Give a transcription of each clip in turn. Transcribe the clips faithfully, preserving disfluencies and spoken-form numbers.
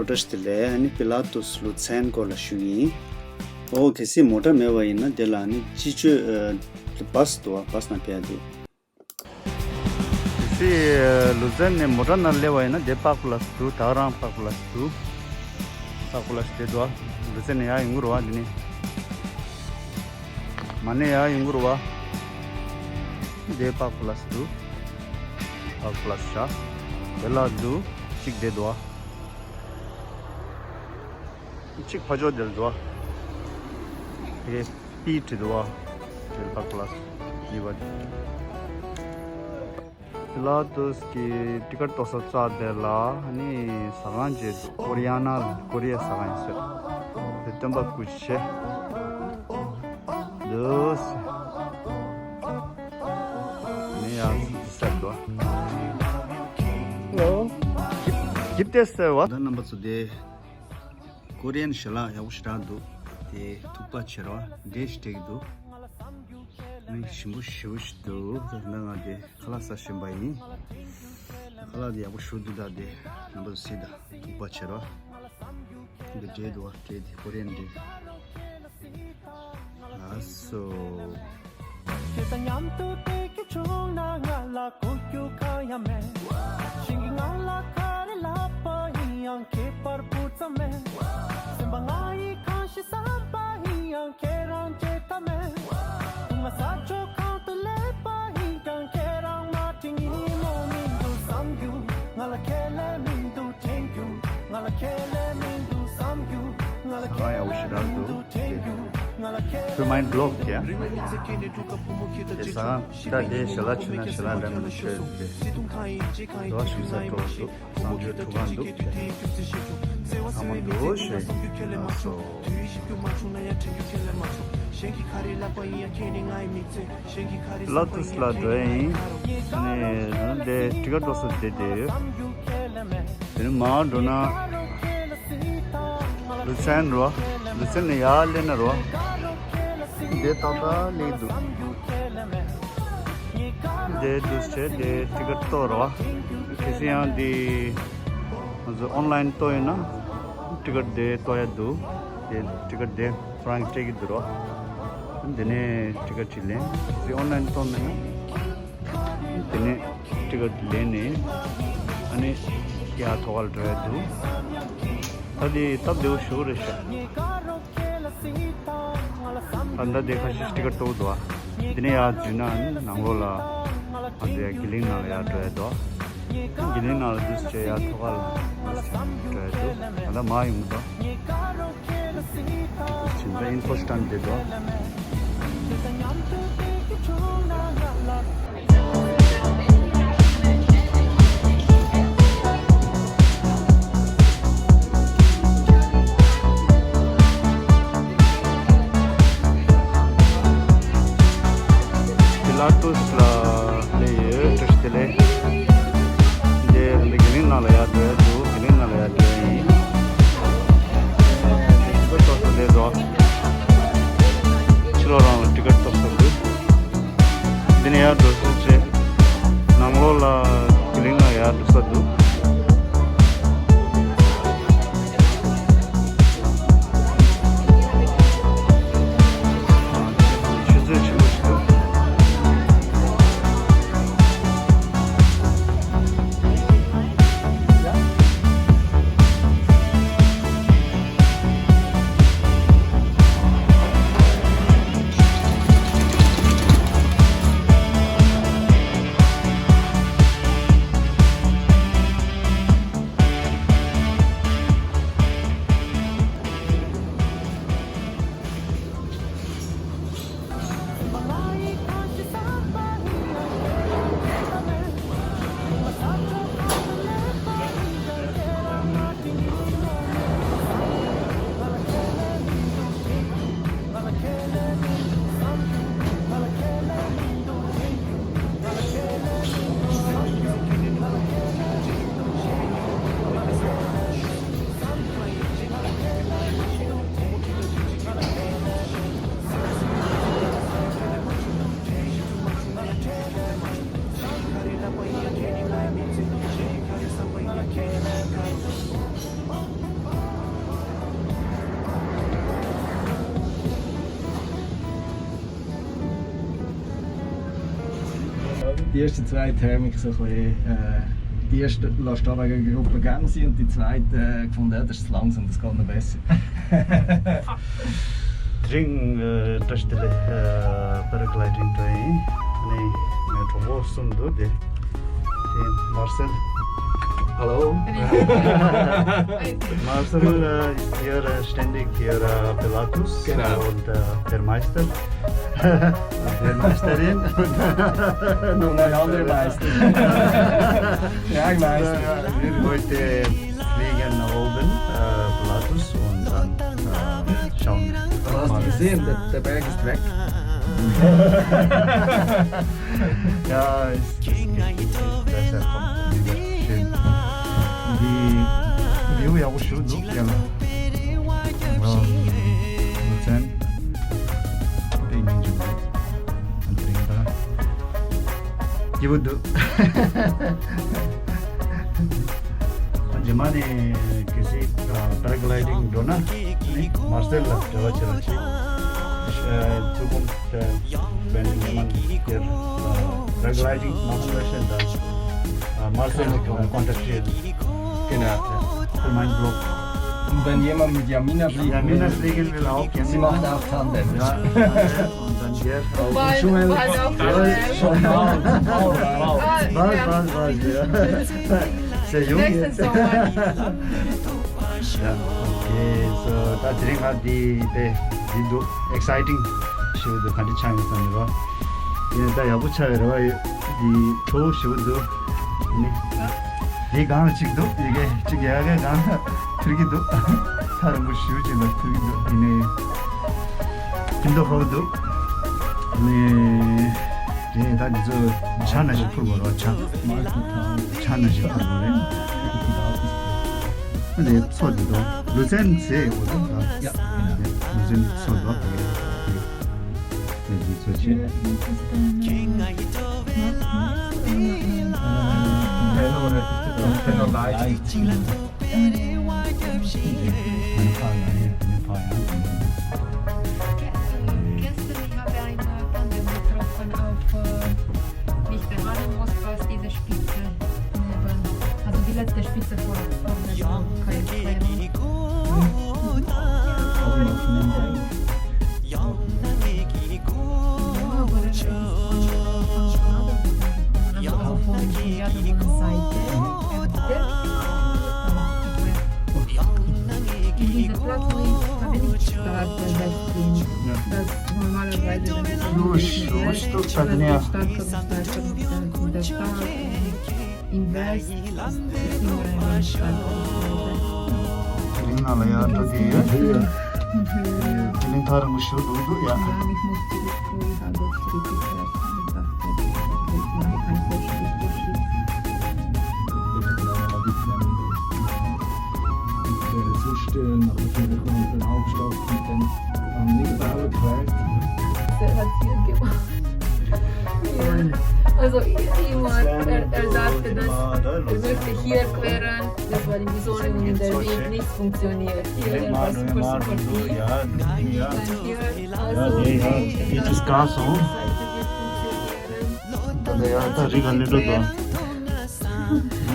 བཀྲ་ཤིས་བདེ་ལེགས། ཨ་ནི་པི་ལ་ཏུས་ལུ་ཚན་སྐོར་ལ་ཞུ་གི་ཡིན། ཨོ་གལ་སྲིད་མོ་ཊ་མེད་པ་ཡིན་ན་དེ་ལ་ཨ་ནི་སྤྱི་སྤྱོད་ཨ་བཱས་འདུག་བ། བཱས་ནང་ཕེབས་ཡ་འདུག་གལ་སྲིད་ལུ་ཚན་ནས་མོ་ཊ་ནང་སླེབས་པ་ཡིན་ན་དེ་པཱརཀ་པ་ལཱས་འདུག་ད་ག་རང་པཱརཀ་པ་ལཱས་འདུག་པཱརཀ་པ་ལཱས་དེ་འདུག་བ། ལུ་ཚན་ནས་ཡར་ཡོང་གི་རེད་བ། འདི་ནས་མ་ནས་ཡར་ཡོང་གི་རེད་བ། དེ་པཱརཀ་པ་ལཱས་འདུག་པཱརཀ་པ་ལཱས་བཞག་དེ་ལ་འདུག་གཅིག་དེ་འདུག་བ། གཅིག་ཕ་ཕྱོགས་དེར་འདུག་བ། དེ་པི་བྲིས་འདུག་བ། དེ་པཱརཀ་པ་ལཱས་གཉིས་པ་དེ། པི་ལ་ཏུས་ཀྱི་ཊི་ཀཊ་གཏོང་ས་རྩ་དེ་ལ་ནི་ཟ་ཁང་མཇལ་འདུག་ཀོ་རི་ཡ་ན་ཀོ་རི་ཡའི་ཟ་ཁང་ཡིན་ཟེར། དེ་སྟོན་པ་སྐུ་མཁྱེན། འདུག་སེ། ནི་ཡང་ཟེར་འདུག་ཧེ་ལོ། གིབ་ཏེ་ཟེར་བ། ད་རྣམ་པ་ཚོ་དེ་ཀོ་རི་ཡན་ཞལ་ལག་ཡག་པོ་ཞེ་དྲག་འདུག་དེ་ཐུག་པ་ཆེ་ར་བ་འདྲེ་ཞིག་སྤྲད་ཀྱི་འདུག་ནི་ཞིམ་པོ་ཞེ་པོ་ཞིག་འདུག་ད་ང་དེ་ཁ་ལག་ཟ་བཞིན་པ་ཡིན། ཁ་ལག་དེ་ཡག་པོ་ཞེ་པོ་འདུག་ད་དེ་རྣམ་པ་ཚོ་གཟིགས་དང་། ཐུག་པ་ཆེ་ར་བ། འདི་འདྲེ་འདུག་བ། འདྲེ་དེ་ཀོ་རི་ཡན་འདྲེ། ལགས་སོ། ཁྱེད་དང་མཉམ་དུ་བསྡད་རྒྱུ་བྱུང་ན་ང་ལ་གོ་རྒྱུ་གང་ཡང་མེད། གཞན་གྱིས་ང་ལ་ག་རེ་ལབ་པ་ཡིན་ཡང་ཁྱད་པར་སྤུ་ཙམ་མེད། སེམས་པ་ང་ཡི་གང་ཞིག་བསམ་པ་ཡིན་ཡང་ཁྱེད་རང་བརྗེད་ཐབས་མེད། དུང་ང་ས་ཕྱོགས་གང་དུ་སླེབས་པ་ཡིན་ཀྱང་ཁྱེད་རང་མ་དྲན་ཉིན་མོ་མི་འདུག་བསམ་རྒྱུ། ང་ལ་ཁས་ལེན་མི་འདུག་དྲན་རྒྱུ། ང་ལ་ཁས་ལེན་མི་འདུག་བསམ་རྒྱུ། ང་ལ་ཁས་ལེན་མི་འདུག་དྲན་རྒྱུ། ང་ལ་ཁས་ཁྱོད་མའི་བློག་ཀྱང་། དེ་ས་ད་དེ་ཞལ་ལག་མཆོད་ན་ཞལ་ལག་འདྲ་མི་འདུག་ཤོད་དེ། དོ་ཞུ་ས་སྤྲོ་འདུག་བསམ་ཚུལ་ཐུག་ག་འདུག་ཚང་མ་འདུག་ཞེས་ལགས་སོ། ལ་ཏུས་ལ་འགྲོ་ཡ་ཡིན། ཨ་ནི་འདི་ཊི་ཀཊ་གཏོང་ས་དེ་དེ་ཡོད། དེ་ནི་མར་འགྲོ་ན་ལུ་ཚན་རོ། ལུ་ཚན་ནས་ཡར་སླེབས་ན་རོ། དེ་ཏག་ཏག་སླེབས་འདུག་དེ་འདུག་བྱས་དེ་ཊི་ཀཊ་གཏོང་རོ། གལ་སྲིད་ཡང་དེ་ང་ཚོ་ཨོན་ལའིན་གཏོང་ཡོད་ན་ཊི་ཀཊ་དེ་གཏོང་ཡ་འདུག་དེ་ཊི་ཀཊ་དེ་ཁོ་རང་གིས་སྤྲད་ཀྱི་འདུག་རོ། དེ་ནས་ཊི་ཀཊ་ཅིག་ལེན། གལ་སྲིད་ཨོན་ལའིན་གཏོང་མེད་ན། དེ་ནས་ཊི་ཀཊ་ལེན་ནས་ཨ་ནི་ཡར་ཐོག་ཁར་འགྲོ་ཡ་འདུག་ད་དེ་སྟབས་བདེ་པོ་ཞེ་པོ་རེད་ཤག་ད་ལྟ་དེ་ཁ་ཤས་ཊི་ཀཊ་གཏོང་འདུག་ཨ། དེ་ནས་ཡར་འཛུལ་ན་ཨ་ནི་ནང་ལོགས་ལ་ང་ཚོ་ཡར་དགེ་ལེགས་ནང་ལ་ཡར་འགྲོ་ཡ་འདུག་དགེ་ལེགས་ནང་ལ་འདུག་སེ་ཡར་ཐོག་ཁར་འགྲོ་ཡ་འདུག་ད་ལྟ་མར་ཡོང་གི་འདུག་ཇི་འདྲ་ཨིན་པོ་སི་ཊན་དེ་དོ། པི་ལ་ཏུས་ལ་སླེབས་ཡོད། བཀྲ་ཤིས་བདེ་ལེགས། འདི་འདི་དགེ་ལེགས་ནང་ལ་ཡར་འགྲོ་ཡ་འདུག་དགེ་ལེགས་ནང་ལ་ཡར་འགྲོ་ཡ་ཡིན། ཊི་ཀཊ་གཏོང་ས་འདི་རོ། ཕྱི་ལོགས་རང་ལ་ཊི་ཀཊ་གཏོང་ས་འདུག་འདི་ནས་ཡར་འགྲོ་ས་བྱས། ནང་ལོགས་ལ་དགེ་ལེགས་ནང་ཡར་འགྲོ་ས་འདུག་ཆུ་ཚོད་ཆེན་པོ་ཞིག་འདུག Die ersten zwei Termik so ein bisschen, äh, die erste lässt du wegen Gruppe Gang sein und die zweite, äh, gefunden, ja, das ist langsam, das geht noch besser. དེ་རིང་ཨ་བཀྲ་ཤིས་བདེ་ལེགས། ཨ་པེ་ར་གི་ལའི་ཌིང་འགྲོ་ཡིན། ཨ་ནི་ངའི་གྲོགས་པོ་གསུམ་འདུག་དེ་དེ་མར་སེལ། Hello. Marcel, uh, here, uh, standing here, uh, Pilatus. Genau. Und, uh, der Meister. Der Meisterin. Und der andere Meister. Ja, Meister. Wir heute fliegen oben, äh, Pilatus und dann, äh, schauen. Du hast gesehen, der, der Berg ist weg. Ja, es, es geht, es geht besser, kommt wieder schön. Die View ja auch schön, so, ja. Wow. Luzern. Bin ich schon. Ein Trinker. སྐྱིད་པོ་འདུག་རྗེས་མ་ནས་གལ་སྲིད་པེ་ར་གི་ལའི་ཌིང་འགྲོ་ན་ནི་མར་སེལ་ལ་འབྲེལ་བ་བྱེད་རོགས་བྱེད། ཚུལ་ཁོམ་དེ་བན་མན་གྱི་པེ་ར་གི་ལའི་ཌིང་མ་ཧན་ལ་ཤན་དང་མར་སེལ་ལ་ཀོན་ཊེག་བྱེད། Genau. Für mein Blog. Und wenn jemand mit Jamina fliegen will, Jamina fliegen will auch, sie macht auch Tandem. Ja, Tandem und dann wir auch. Bald, bald auch. Ja, schon bald. Bald, bald, bald, ja. Sehr jung jetzt. Nächsten Sommer. Ja, okay, so, da drin hat die, die, die, exciting. Show the country channel. ཡིན་ད་ཡག་པོ་ཆགས་ཡོད་རེད་བ། ཡོད་འདི་ཁྲོ་བོ་ཞེ་པོ་འདུག་ནི། དེའི་སྒང་ལ་གཅིག་འདུག་ཡི་གེ་གཅིག་ཡ་གའི་སྒང་ལ་ཐུར་གི་འདུག་ཐག་རིང་པོ་ཞེ་པོ་ཅིག་ལ་ཐུར་གི་འདུག་ཡིན་ནའི་སྐྱིད་མདོག་ཁ་པོ་འདུག་ནི། དེ་ད་འདི་ཚོ་ཇ་ནང་བཞིན་འཐུང་དགོས་རེད་བ། ཇ་ཇ་ནང་བཞིན་འཐུང་དགོས་རེད། ཨ་ནི་མཚོ་འདི་དང་ལུ་ཙན་ཟེར་ཡོད་འདུག་ལུ་ཙན་མཚོ་འདུག་དེ་གའི། Gestern, ich habe ein Tandem getroffen auf, äh, nicht der Halle Moskwa, diese Spitze. Also die letzte Spitze vor, vor der K S V. Ja, aber das ist von, von Kanada gekommen. Also, also von, von, ja, von der Seite. In dieser Platz, wo ich, da bin ich stark besetzt bin. Das normalerweise, wenn ich nicht mehr, wenn ich stark besetzt bin, der Staat, Invest ist immer ein Invest. དེ་རིང་ནང་ལ་ཡར་འགྲོ་གི་ཡོད། དེ་རིང་ཐག་རིང་པོ་ཞིག་འགྲོ་གི་འདུག་ཡ། Ja, ich muss zurück, ich habe zurückgekehrt. Ich dachte, ich mache ein Fortschritt, Fortschritt. Sonst, äh, nach dem Hauptstadt und dann am Niederbauer Quell. Sehr hat viel gemacht. Ja. Also immer, er, er sagte, dass er möchte hier queren, dass weil in die Sonne und in der Wind nichts funktioniert. Hier, er war super, super viel. Ja, ja. Dann hier, also, ja, ja, ja. Hier ist Gas, oh.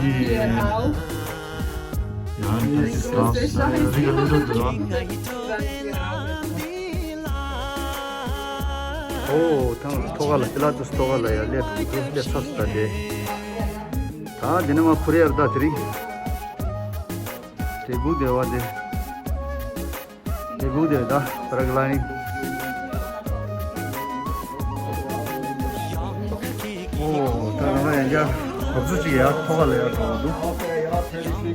Hier auch. ཡང་འདི་སྐབས་རི་ག་ལེ་འགྲོ་འདུག་ཨོ། ཐང་ཐོག་ཁ་ལ་པི་ལ་ཏུ་སི་ཐོག་ཁ་ལ་ཡ་སླེབས་འདུག་སླེབས་ཚར་སོང་ད་དེ། ད་འདི་ནས་མར་འཕུར་ཡ་རེད་ད་དེ་རིང་། དེ་སྒུག་བསྡད་པ་དེ། དེ་སྒུག་བསྡད་ད་པེ་ར་གི་ལའི་ཌིང་། ཨོ། ད་རང་ལ་ཡང་བསྐྱར་གབ་ཚུ་གཅིག་ཡར་ཐོག་ཁ་ལ་ཡར་འགྲོ་བ་འདུག་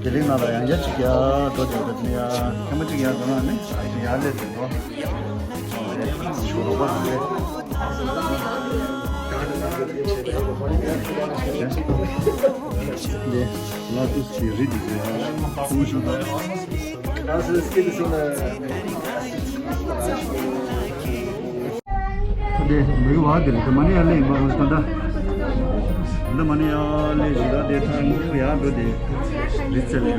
དེ་རིང་ང་ལ་ཡང་བསྐྱར་གཅིག་ཡར་འགྲོ་བསྡད་པ་དེ་ཡར་ཁྱམས་པ་གཅིག་ཡར་འགྲོ་ན་ནི་ཡར་སླེབས་བསྡད་འགྲོ། ཞུ་རོགས་པ་དང་འདི་ལ་ཏུས་ཀྱི་རི་འདི་ཟེར་ཡ་ཁུངས་ཞུ་དང་། འདི་མི་བ་འདི་རེད། མ་ནི་ཡ་ལེ་ཡིན་པ་ང་ཚོ་ད་ལྟ་འདི་མ་ནི་ཡ་ལེ་ཞིག་ད་དེ་ཐང་ཡ་འགྲོ་དེ་རི་རྩེ་ལེ་ཡ།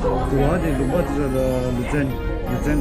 དུ་བ་དེ་ལུང་པ་དེ་ཚོ་ལུ་ཙན་ལུ་ཙན།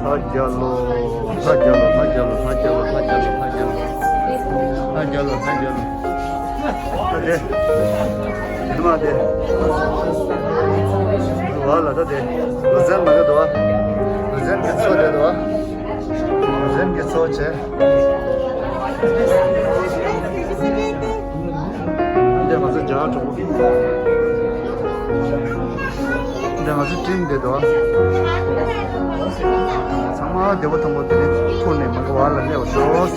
ལ་རྒྱལ་ལོ། ལ་རྒྱལ་ལོ། ལ་རྒྱལ་ལོ། ལ་རྒྱལ་ལོ། ལ་རྒྱལ་ལོ། ལ་རྒྱལ་ལོ། ལ་རྒྱལ་ལོ། ལ་རྒྱལ་ལོ། ད་དེ། དེ་མ་དེ། བ་ལ་ད་དེ། ལུ་ཙན་མ་ག་དོ། ལུ་ཙན་གྱི་མཚོ་དེ་དོ། ལུ་ཙན་གྱི་མཚོ་བྱས། འདི་ང་ཚོ་རྒྱ་གར་གྲོགས་པོ། འདི་ང་ཚོ་ཀྲིན་དེ་དོ། ཚང་མ་བདེ་པོ་ཐང་པོ་དེ་ནས་ཐུར་ནས་མ་ག་བ་ལ་སླེབས་ཤོག།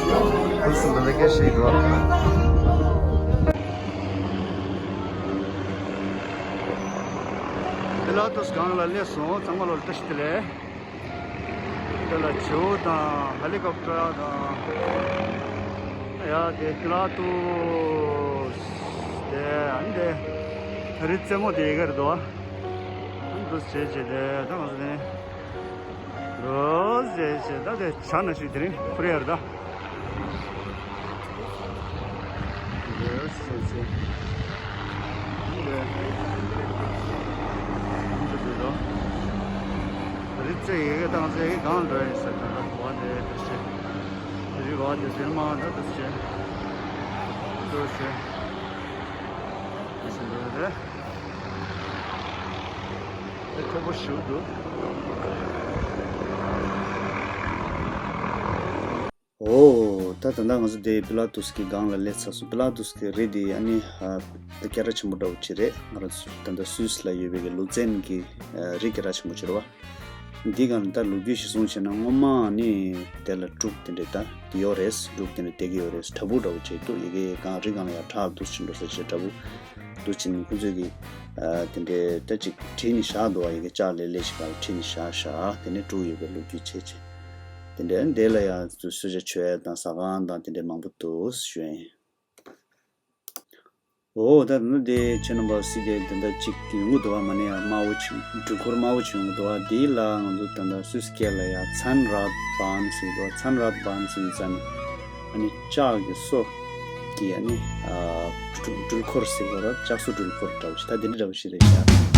ཕུན་སུམ་ཚོགས་པའི་སྐད་ཆ་ཞིག་འདུག། པི་ལ་ཏུ་སི་སྒང་ལ་སླེབས་སོང་། ཚང་མ་ལོ་ལ་བཀྲ་ཤིས་བདེ་ལེགས། དེ་ལ་བྱེའུ་དང་ཧེ་ལི་ཀོབ་ཊར་དང་། ཡ་དེ་པི་ལ་ཏུ་སི་དེ་ཨ་ནི་དེ་རི་རྩེ་མོ་དེ་ཡི་གེ་རེད་དོ། ཨ་ནི་དུ་བྱེད་བྱེད་དེ་ད་ང་ཚོ་དེ་རོ་ཟེ་ཟེ་ད་དེ་བྱ་ན་ཞིག་དེ་རིང་ཁོ་རེ་ཡར་ད། རོ་ཟེ་ཟེ། འདི་འདི་འདི་རི་རྩེ་ཡི་གེ་བཏང་ཚེ་གང་འགྲོ་ཡིན་ས་དེ་ད་བ་དེ་དེ་ཟེ། རི་བ་དེ་དེ་མ་ད་དེ་ཟེ། དེ་ཟེ། དེ་ཟེ་འགྲོ་རེད། དེ་མཐོ་པོ་ཞིག་འདུག། ཨོ། ད་ད་ལྟ་ང་ཚོ་དེ་པི་ལ་ཏུ་སི་གི་སྒང་ལ་སླེབས་ཚར་སོང་། པི་ལ་ཏུ་སི་གི་རི་དེ་ཨ་ནི་ཨ། ད་སྐད་གྲགས་ཆེན་པོ་འདྲ་བོ་ཅིག་རེད། ང་རང་ཚོ་ད་ལྟ་སུད་སི་ལ་ཡོད་པའི་གི་ལུ་ཙན་གི་ཨ། རི་སྐད་གྲགས་ཆེན་པོ་ཅིག་རེད་བ། འདི་སྒང་ལ་ད་ལོ་རྒྱུས་ཤིག་གསུངས་བྱས་ན་སྔོན་མ་ནི་དེ་ལ་འབྲུག་དེ་འདྲས་ད་དེ་ཡོད་རེད། འབྲུག་དེ་འདྲས་བསྡད་ཀྱི་ཡོད་རེད། བྲག་ཕུག་འདྲ་བོ་ཅིག་འདུག། ཡ་གི་སྒང་རི་སྒང་ལ་ཡ་བྲག་འདུག་ཅིག་འགྲོ་ས་ཅིག་བྲག་ཕུག་འདུག་ཅིག་ནི་ཁོ་ཚོས་གི་ཨ། དེ་འདྲས་ད་ཅིག་བྲིས་ནས་བཞག་འདུག་བ། ཡ་གི་ལྕགས་ལེབ་ལེབ་ཞིག་སྒང་ལ་བྲིས་ནས་བཞག་བཞག། དེ་ནས་འབྲུག་ཡོད་པའི་ལོ་རྒྱུས་བྱས་བྱས། དེ་འདྲས་འདི་ལ་ཡང་གསོལ་ཇ་མཆོད་ཡ་དང་ཟ་ཁང་དང་དེ་འདྲས་མང་པོ་འདུག་ཞུ་ཡ་ཡིན། འོ་ད་ནི་དེ་ཁྱེད་རྣམ་པ་སྲིད་དེ་ད་ལྟ་གཅིག་ཡོང་གི་འདུག་བ། མ་ནི་ཡ་དམར་པོ་ཆུ་འགྲུལ་འཁོར་དམར་པོ་ཆུ་ཡོང་གི་འདུག་བ། དེའི་ལ་ང་ཚོ་ད་ལྟ་སུད་སི་སྐད་ལ་ཡ་ཚན་རད་བཱན་ཟེར་གི་འདུག་བ། ཚན་རད་བཱན་ཟེར་ཡིན་ཙང་ནི་ཨ་ནི་ལྕགས་ཀྱི་སོ་གི་ཨ་ནི་ཨ། འགྲུལ་འགྲུལ་འཁོར་ཟེར་གི་ར། ལྕགས་སོ་འགྲུལ་འཁོར་འདྲ་བོ་ཞིག་ད་དེ་འདྲ་འདྲ་བོ་ཞིག་རེད་ཤག།